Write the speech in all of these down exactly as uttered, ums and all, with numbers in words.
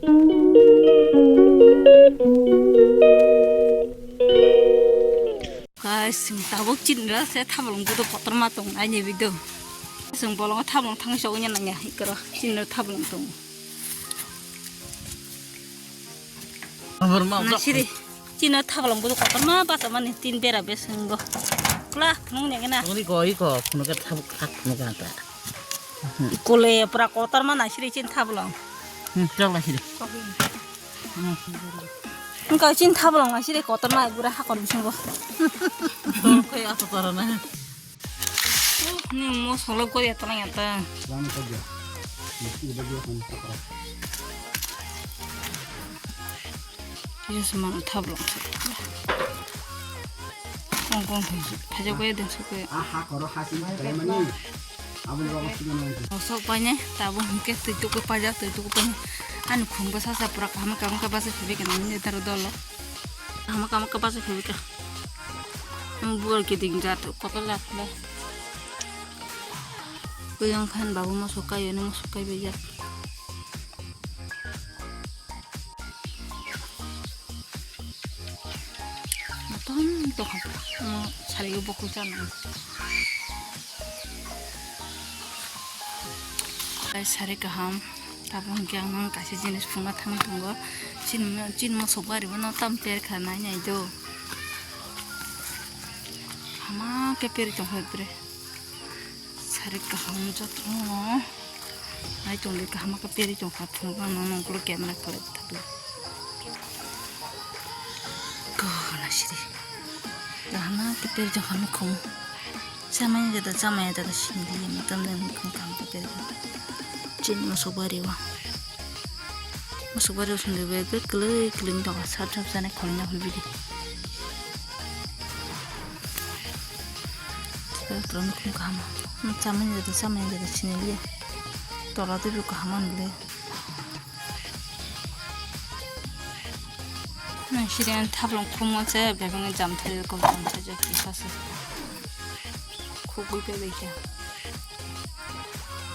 Guys, chwng tabuk chini ro se thabolong budo kotorma tong nai ni bido. Chwng bolongo thabolong thangwi sogwi nang ya, ikoro chini ro thabolong tong. Nang siri, chini ro thabolong budo kotorma basa mani tin bera beseng bo. Kla, phunuk ne gana. Iko, iko, phunuk ke thabuk thak phunuk gana ta. Kole pura kotorma nai siri chini thabolong. Hmm, chokla siri. Wngkha chini thabolong nai siri kotorma gura hakor bisingo. Tong khai ato korona. Ni mo solo gori atla yata. Yes, man, thabolong. Kong kong thang su, phaja kaya den su kaya. Ah, ha koro ha sini kaya mani. Abang bawa sini mani. Sok paine, tabuk hingke tui tuku paja, tui tuku paine. Ani khumbo sasa pura kaham kaham ka basa phebe kana ni taro dolo. Kaham kaham ka basa phebe ka. Ang buar ke ding jat, kotor jat le. Kuyang phan babu mo sokai, ani mo sokai be jat. Motom tongkha, omo sari o bokol chana. Sari kaham, tabuk hwnkhe ang nang kaisa jinis phunukna thangwi tongo. Chini, chini mosok bari bono tam per kha nai nai do. Hama khe peri tongkha bre. Sari kaham jotono. Ai tongdi kaham khe peri tongkha phunukna nang nang ulo camera khalai thangwi. Ko na siri. Kaham khe peri tongkha mukhung. Chamani jada chamani jada sindi motom de mukhung kaham khe peri tongkha. Chini mosok bari o. Mosok bari o sindi bag bag kwlwi kwlwi tongkha sat sat jani kholina hwlbidi. Pura mukhung kaham. Chamani jada chamani jada sini liya. Tola tei bo kaham manle. Nang siri ang thaplong khummo se bebengni jamthai ko jamthai jok kisa se. Khugui pe bai khe.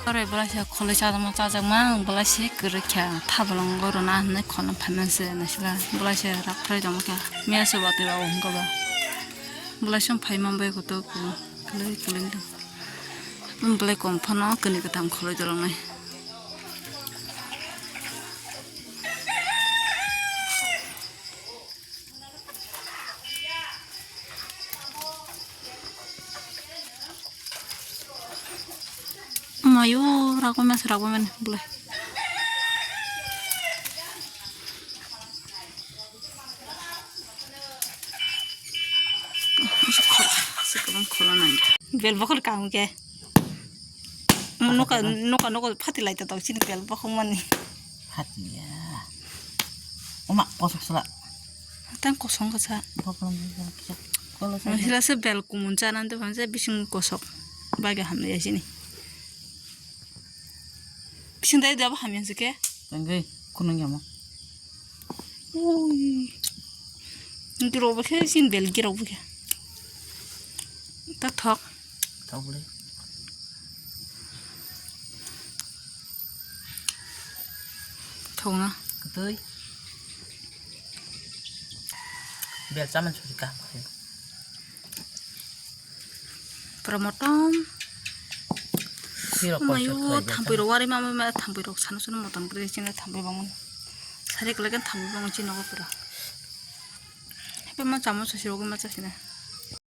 Ore bwlaisa khului chajak ma chajak ma ang bwlaisa kwrwi kha thaplong gorona hinwi khulna phaimani se naisila bwlaisa rak phrai tongma kha mia se watwi rok hwnkhe ba bwlaisa phai man bai koto kwlwi kwlwi tong bwlai kom phano kwni kwtham khului tolongnai. Mayo, rago mas rago man, boleh. Bel bakal kamu ke. Nuka, nuka, nuka, pati lai ta tau sini pel bakal mani. Pati ya. Oma, kosong sela. Tang kosong kasa. Bakal mani kisa. Kalau saya. Sila se bel kumun chana tu kan saya bising kosok. Baga hamle ya sini. Bising tadi apa hamya sih ke? Tenggai, kunung ya mo. Ui. Giro ba khe sin bel giro ba khe. Ta thok. Thok le. Thok na. Tui. Bel chaman churi ka. Pura motom. Khirok. Mayo, koi koi thampui rok wari ma ma thampui rok sano sano motom kri chini thampui bang. Sari kala kan thampui bang chini nogo pura. Hepe ma chamo sasi rok ma chasina.